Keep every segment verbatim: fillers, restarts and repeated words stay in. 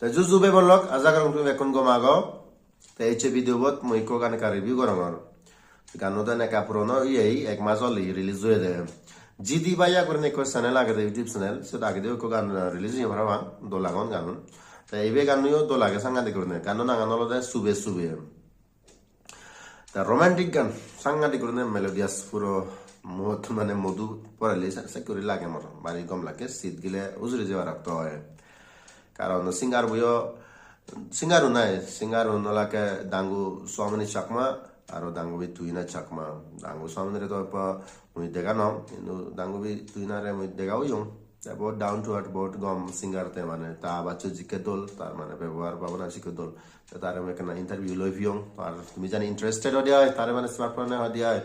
Juju bebonlok, aja gorong tumi bekkun gom ago. Te ecche video bot mui ekko gan ekka review gorongor. Ganno do eka purono oyei, ek mas oli release oyede. G D Bhaiya gurinei ekko channel agede, YouTube channel, siyot agede ekko gan release oye parapang, dol agon ganun. Te ibe ganno yo dol age sangadik gurinei. Ganno nangan olode Sube Sube. Ta romantic gan, sangadik gurinei melodious, puro muot mane modu porele sa-, sekke guri lage mor. Bari gom lage, sit gile ujuri jebar okto oi. Karon singer buyo, singer un nai, singer un olake Dangu Swamini Chakma, aro Dangubi Tuhina Chakma. Dangu Swamini re to pa mui dega nw ong, hintu Dangubi Tuhina re mui dega oyong. Te bahut down to earth, bahut gom singer te mane, ta abaccho jikke dol, tar mane bebohar bhabona jikke dol. Te tare mui ekkena interview loi piyong. Ar tumi jani interested odi oi, tare mane smartphone odi oi.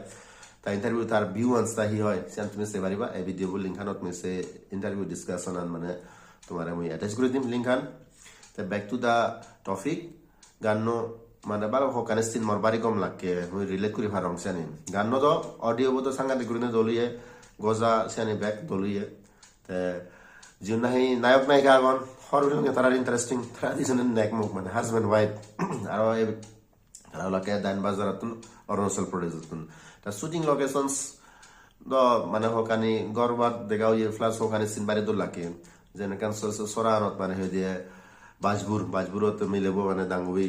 Ta interview tar view ans ta hi oi, siyan tumi sei pariba. Ei video bo link anot mui se interview discussion an mane tomare mui attach guri dim link an. Te back to the topic, ganno mane balo hokkani scene mor bari gom lakke, mui relate guri parong siyani. Ganno do audio bo do sangadik gurine dol oye, goja siyani bek dol oye. Te jiun nahi nayok nayika agon, hor bironge tarar interesting, tara dijone nek muk mane husband wife. Aro ei tara olakke Dain Bazar ottun, Arunachal Pradesh ottun. Ta shooting locations do mane hokkani ghor bar dega oye, plus hokkani scene bari dol lakke. Jen ekkan so-, so-, sora anot mane hoide Bajpur, Bajpur ot milebo mane Dangubi.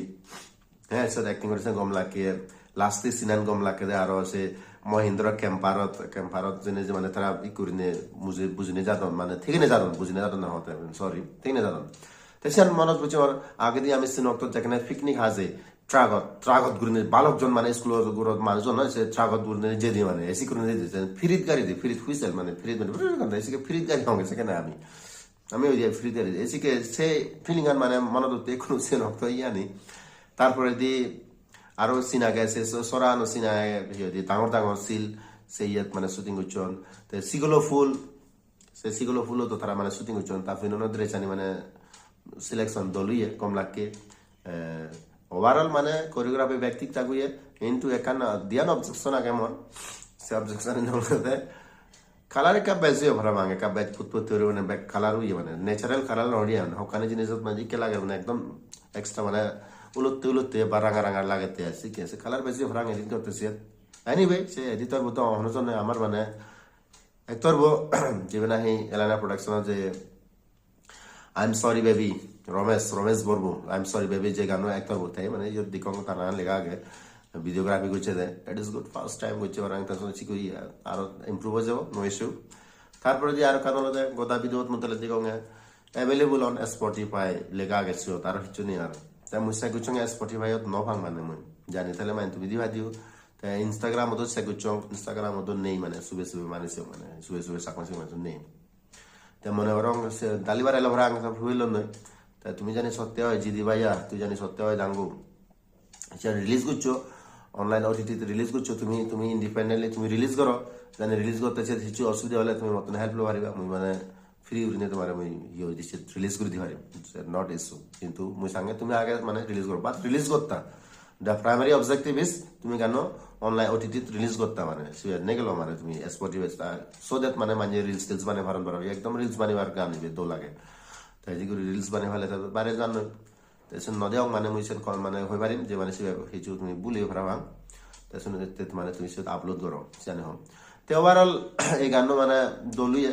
He, siyot acting gorise gom lakke, last scene an gom lakke de, aro se Mahindra camper ot, camper ot jene je mane tara ikkurine muje-, bujine jadon, mane thigine jadon, bujine jadon na hote, sorry, thigine jadon. Te siyan monot bujje mor, agedi ami scene okto jekkene picnic haje, truck ot, truck ot gurine balok jon mane school o guro manuj on, se truck ot gurine jedi mane, esi gurine jedi, se pirit gari de, pirit whistle mane, pirit mane, brrr gande, esi ke pirit gari honge sekkene ami. Ami oi je free deri, ejike se feeling an mane monot utte ekku sen okto iyani. Tar poredi aro scene age, se so-, sora ano scene age, hi hoide dangor dangor sil, se iyot mane shooting gocchon. Te Sigolo Phul, se Sigolo Phulo to tara mane shooting gocchon, ta pinono dress ani mane selection dol oye, gom lakke. Eh, overall mane choreography bek thik thak oye, hintu ekkan, ah, diyan objection age mor. Se objection an olode color ekka bej oye parapang, ekka bej put put guri mane bek color oye mane, natural color no oye mane, hokkani jinisot mane ikke lage mane ekdom extra mane ulotte ulotte ba ranga ranga lagette ai, sikke se color bej oye parapang edit gotte siyot. Anyway, se editor bo to hono jon noi, amar mane actor bo jibe nahi Elena Production o je I'm Sorry Baby, Romesh, Romesh Borbu, I'm Sorry Baby je gano actor bo te, mane iyot dekkong tara lega age, videography gocche de, that is good, first time gocche parapang, ta sone sikki aro improve oi jabo, no issue. Tar poredi aro ekkan olode goda video-t mui tole degonge, available on Spotify lega age siyot, aro hissu nei aro. Te mui check gocchonge Spotify-ot no pang mane mui, jani tale mane tumi di pai diyo. Te Instagram-ot o check gocchong, Instagram-ot o nei mane, Sube Sube mane se mane, Sube Sube Chakma se mane nei. Te mone gorong se dalibar elo parapang, te huilonnoi. Te tumi jani sotte oi, Jidi Bhaiya, tui jani sotte oi, Dangu. Siyan release goccho, online O T T te release goccho, tumi, tumi independently tumi release goro. Jani release gotte se hissu osubidha ole tumi mottun help loi pariba, mui mane free gurinei tomare mui iye di se release guri di parim. Not issue. Hintu mui sange tumi age mane release goro, but release gotta. The primary objective is tumi gano online O T T release gotta mane. Sibe ne gelo mane tumi Spotify ta, so that mane manje reels teels banei paron, paron. Ekdom reels banebar gan ibe dol age. Te jodi guri reels banei pale te bare jan noi. Te sen no deong mane mui sen kon mane hoi parim je mane sibe hissu tumi buli parapang. Te sen te mane tumi siyot upload goro, siyani hom. Te overall ei ganno mane dol oye,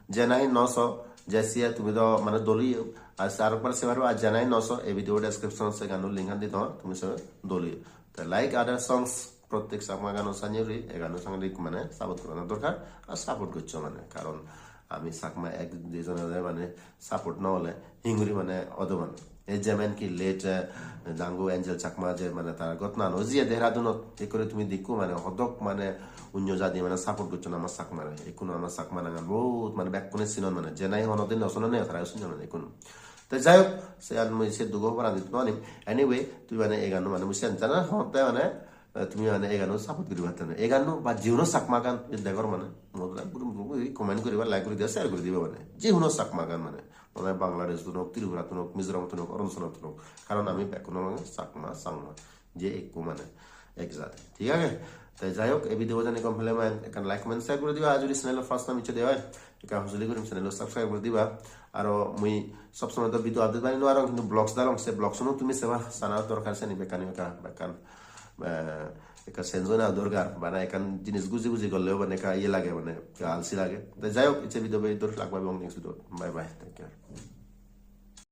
je nahi no so, je siye tumi do mane dol oye, ar se arokbar se paro, ar je nahi no so, ei video description se ganno link an di don, tumi se dol oye. Te like other songs, prottek Chakma gano sanye guri, ei ganno sangadik mane support gorana dorkar, ar support goccho mane, karon ami Chakma ek dijon age mane support no ole, hinguri mane odo mane. Ei jemen ki late, eh, Dangu Angel Chakma je mane tar ghotna ano jiye Dehradunot, ekkore tumi dekko mane hodok mane onyo jadi mane support gocchon ama Chakmare. Ekkunu ama Chakma nangan bahut mane bekkune sinon mane, je nahi honodin no sunone tara sinon mane ekkunu. Te jai hok, se an mui se dugo hobaran dit no anim. Anyway, tui mane ei ganno mane mui sen jana hotte mane, eh, tumi mane ei ganno support guri patte mane. Ei ganno ba jiuno Chakma gan je degor mane, mui bile guri guri comment guriba, like guri diba, share guri diba mane. Jiuno Chakma gan mane. Mane Bangladesh tun ok, Tripura tun ok, Mizoram tun ok, Arunachal tun ok. Karon ami bekkun olong Chakma, Changma. Je ekku mane. ek jat, thik age? Te jai hok, ei video bo jodi gom pele mane ekkan like, comment, share guri diba. Ar jodi channel first time ecche de oi, ekka hojoli guri channel subscribe guri diba. Aro mui sob somoi to video update bani no parong, hintu vlogs dalong, se vlogs uno tumi seba, sana dorkar seni bekkani ekka, bekkan, eh, ekka change ona dorkar, bana ekkan jinis guji guji gorleo mane ekka iye lage, mane ekka alsi lage. Te jai hok, ecche video bo iddur, lak pebong next video. Bye bye, take care.